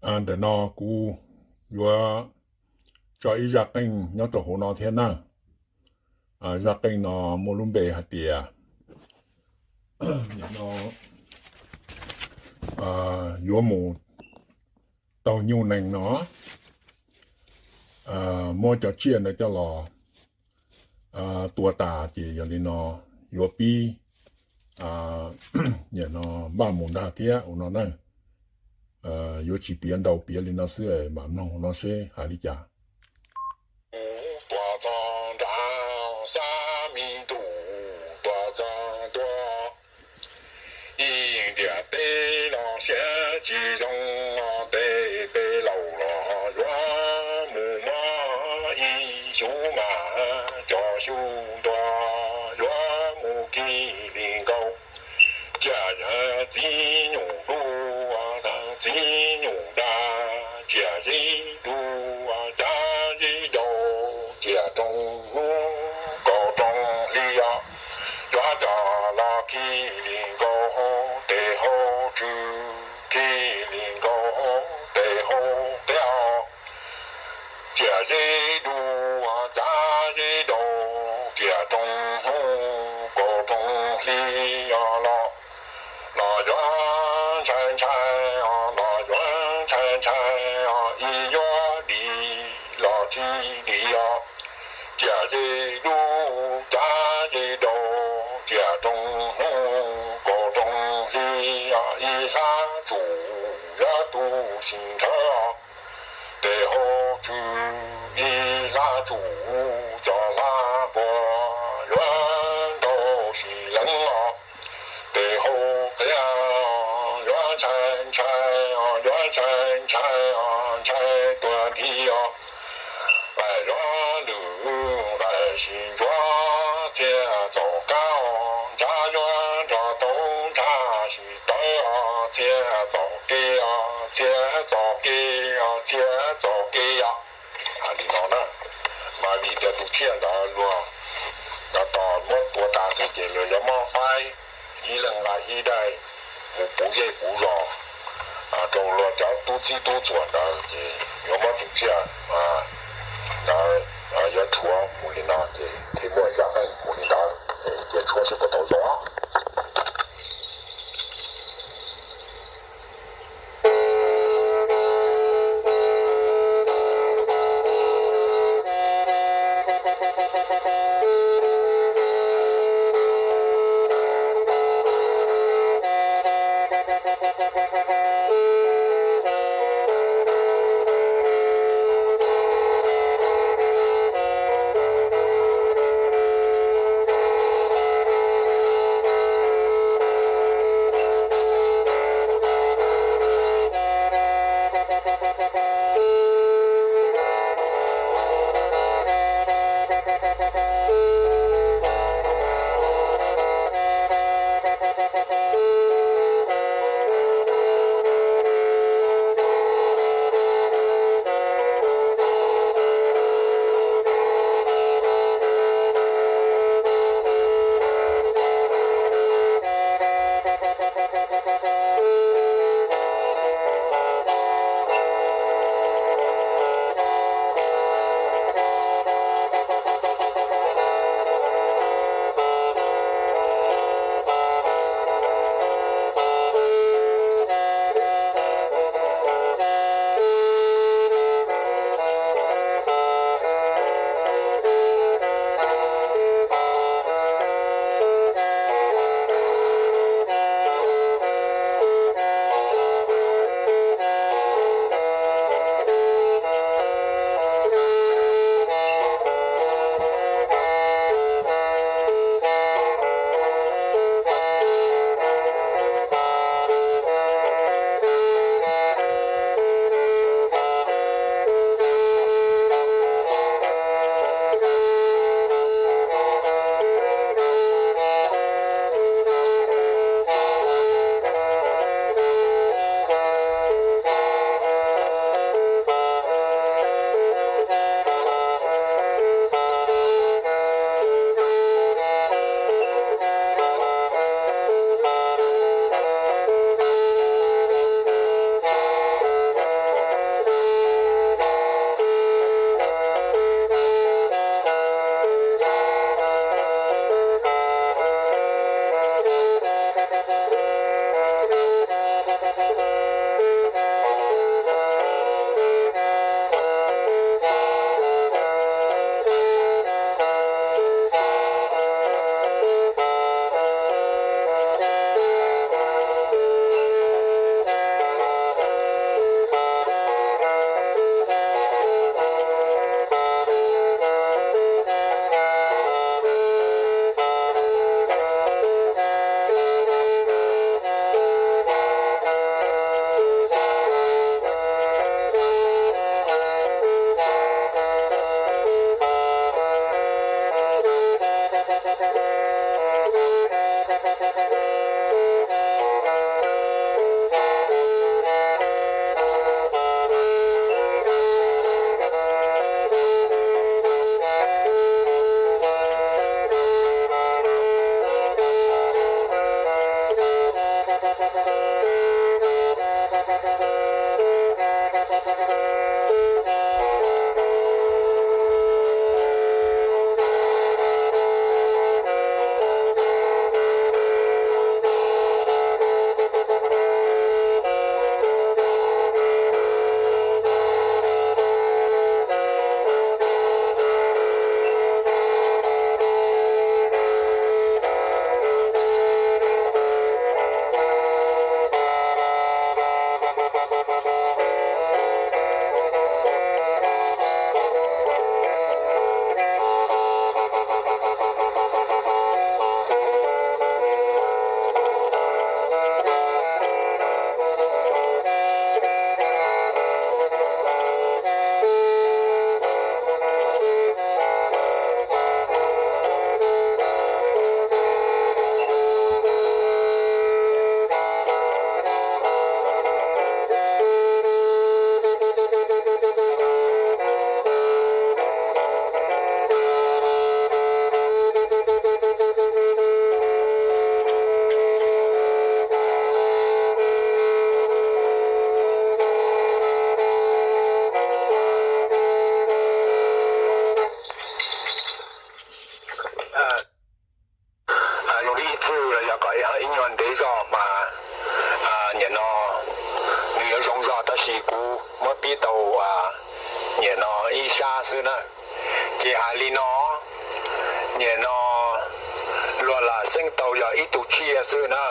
Ntawm no kuv yuav tso ib zaj qeej nyob rau hauv no thiab na. Zaj qeej no muaj lub npe hais tias, no, yuav mus taug nyuj nees no, muab cov tsiaj ntawd coj los tua tas ces yog li no yuav pib, nim no npaj mus ntag thiab ua no na. Yuav tsis piav ntau, piav li no xwb mam mloog no seb hais li cas. Tuaj txog nram xab mi ntuj, tuaj txog ntua ib ntiaj teb los siab tsis zoo, tej peb laus los yuav mus muab ib xyub mas cov xyub ntua yuav mus kiag li nkaus. Cia txiv nyuj dub, txiv nyuj dag, cia zeb dub, cav zeb daus, cia roob hnub kaum roob hli os, yuav coj los kiag li nkaus tej hauv tswb, kiag li nkaus tej hauv teb os. Cia zeb dub, cav zeb daus, cia roob hnub kaum roob hli os los, los yuav ntshai ntshai os, los yuav ntshai ntshai os, ib yuav dim los tsis dim os. Cia zeb dub, cav zeb daus, cia roob hnub kaum roob hli os, ib hlab tsuj yuav tu sim nthawv os. Tej hauv tswb ib hlab tsuj, cov hlab npua yuav ntau sim leev os. Tej hauv qias yuav ntshai ntshai os, yuav ntshai ntshai os, ntshai tuag nthi os. Nqaij yuav lwj nqaij sis ntsuav, txia txaus kab os, ntshav yuav nrog tau ntshav sis tawv os, txia txaus kev os, txia txaus kev os, txia txaus kev os. Hais li no na, mas vim tias tus tsiaj ntawd luag tos muab tua tas xwb ces luag yuav muab faib ib leeg nqa ib daim mus puv zej puv zos rau luag cov tub txib tub txuas ntawd ces yuav muab tus tsiaj ntawd yuav tshuav mus li no ces thiaj muaj zaj qeej mus li ntawd. Ces tshuav seb puas tau zoo. Lus ib txwm los yog kom ib nyuag ntev zog mas nim no nws yuav zoo zog tab sis kuv muab pib tau nim no ib sab xwb na. Ces hais li no, nim no luag lam xeeb tau yog ib tug tsiaj xwb na.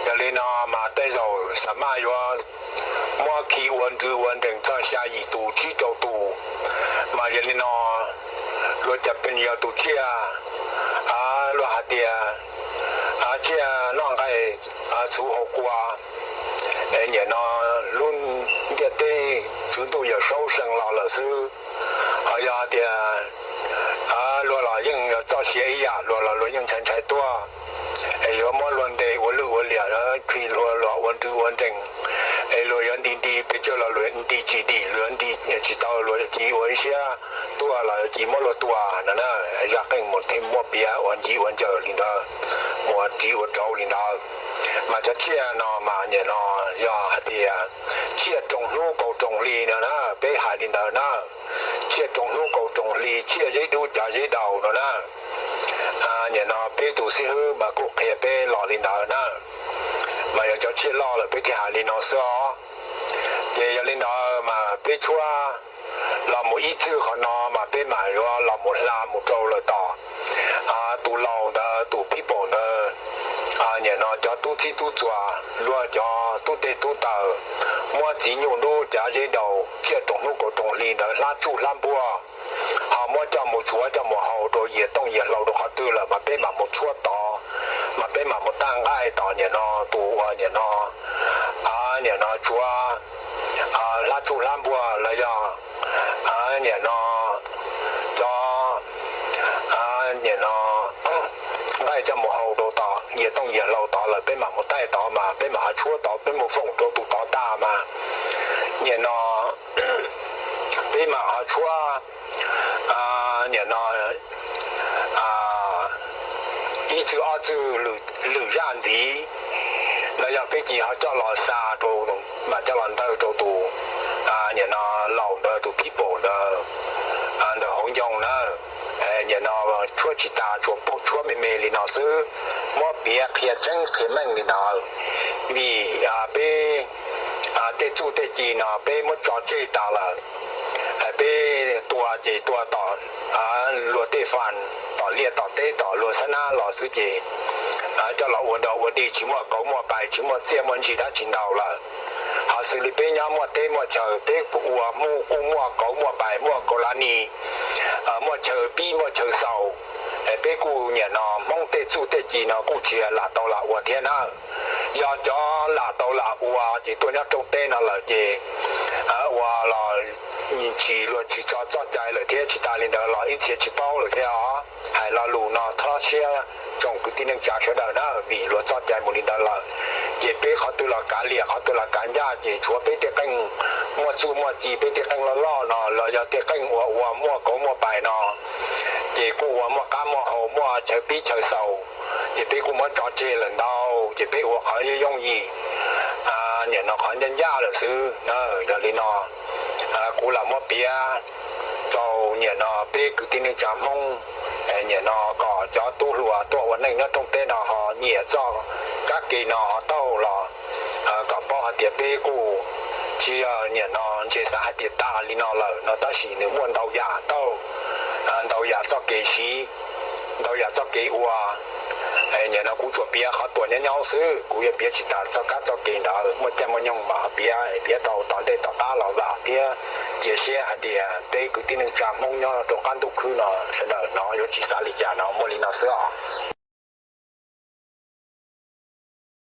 Yog li no mas tej zaum xa maj yuav muab khi ua nrw ua nrees txog xya yim tus tsib rau tus. Mas yog li no luag cas pes yog tus tsiaj, luag hais tias tsiaj noj nqaij txhuv hauv kua. Nim no lub ntiaj teb Tswv Ntuj Yawm Saub seem los lawm xwb. Ho yog tias luag los yeej yog txoj sia ib yam, luag los luag yeej ntshai ntshai tuaj, es yuav muab luag ntes ua lwj ua liam, khi luag los ua nrw ua nrees, es luag yuav nti nti pes tsawg los luag nti tsis dim, luag nti tsis tau luag ci ua ib siab tuaj los ci muab luag tua no na. Zaj qeej mus thiaj muaj piav ua ncig ua ncaws li ntawd, mus ua tsiv ua rau li ntawd. Mas cov tsiaj no mas nim no yog hais tias tsiaj roos hnub kaus roos hli no na, peb hais li ntawd na. Tsiaj roos hnub kaus roos hli, tsiaj zeb dub cav zeb daus no na. Nim no peb tus xib hwb mas kuj qhia peb los li ntawd na. Mas yog cov tsiaj loj lawm peb thiaj hais li no xwb os. Ces yog li ntawd mas peb tshuab los mus ib txwm qhov no mas peb mam yuav los mus hla mus rau lawm tom tus laus ntawd tus people ntawd. Nim no cov tub txib tub txuas, luag cov tub teg tub taws, muab txiv nyuj dub cav zeb daus, tsiaj roos hnub kaus roos hli ntawd hlab tsuj hlab npuag, ho muab coj mus tsuav coj mus hau rau yias tooj yias hlau rau qhov twg lawm mas peb mam mus tshuab tod, mas peb mam mus taj nqaij tom nim no tus uas nim no, nim no tsuav hlab tsuj hlab npuag los yog nim no cov nim no nqaij coj mus hau rau tom yias tooj yias hlau tod lawm peb mam mus taij tod mas peb mam ho tshuab tod, peb mus foom rau tus tod tag mas nim no peb mam ho tshuab nim no ib txwm ob txwm lwm zaj ntxiv los yog peb cia ho coj los xa rau, mam coj los ntawg rau tus nim no laus ntawd tus people ntawd ntawm hauv ncoo na. Nim no tshuab tsis tas, tsuas pom tshuab me me li no xwb, muab piav qhia tseeb qhia meej li ntawd. Vim peb tej txuj tej ci no peb muab tso tseg tas lawm. Peb tua ces tua tom luag tej fas, tom liaj tom teb tom luag xab nab los xwb ces coj los ua dog ua dig tsis muaj kauv muaj pais, tsis muaj txiaj muaj ntsig dab tsi ntau lawm. Ho xws li peb nyob muaj teb muaj chaw, peb ua hmuj kuj muaj kauv muaj pais, muaj kaus la ni, muaj chaw pib muaj chaw xaus. Peb kuj nim no Hmoob tej txuj tej ci no kuj tsis lam tau lam ua thiab na. Yog cov lam tau lam ua ces tuaj nyob rooj teb no lawm ces ua los tsis, luag tsis tso txoj cai lawm thiab, tsis tas li ntawd los ib txhia tsis paub lawm thiab os. Hais lo lus no thov siab tsoom kwv tij neej tsa sawv daws na, vim luag txoj cai mus li ntawd lawm. Ces peb qhov twg los kav liam, qhov twg los kav ncaj, ces tshuav peb tej qeej muaj txuj muaj ci, peb tej qeej loj loj no los yog tej qeej uas ua muaj kauv muaj pais no, ces kuj ua muaj qab muaj hau, muaj chaw pib chaw xaus, ces peb kuj muab tso tseg lawm ntau, ces peb ua qhov yooj yim. Nim no qhov ncaj ncaj lawm xwb. Yog li no kuv lam muab piav rau nim no peb kwv tij neej tsa Hmoob, nim no kom cov tub hluas tuaj ua neej nyob rooj teb no ho nyiam txoj kab ke no ho taug los kom paub hais tias peb kuj tsis yog nim no ntshe xav hais tias tas li no lawm no, tab sis nws muaj ntau yam taug, ntau yam txoj kev siv, ntau yam txoj kev ua. Nim no kuv tsuas piav qhov tuam nyob nyob xwb, kuv yuav piav tsis tas txoj kab txoj kev ntawd, muaj caij muaj nyoog mam piav, piav tau tom ntej tom qab los vam thiab cia siab hais tias peb kwv tij neej tsa Hmoob nyob rau qab ntuj khwb no sawv daws no yuav tsis xav li cas no, muaj li no xwb os.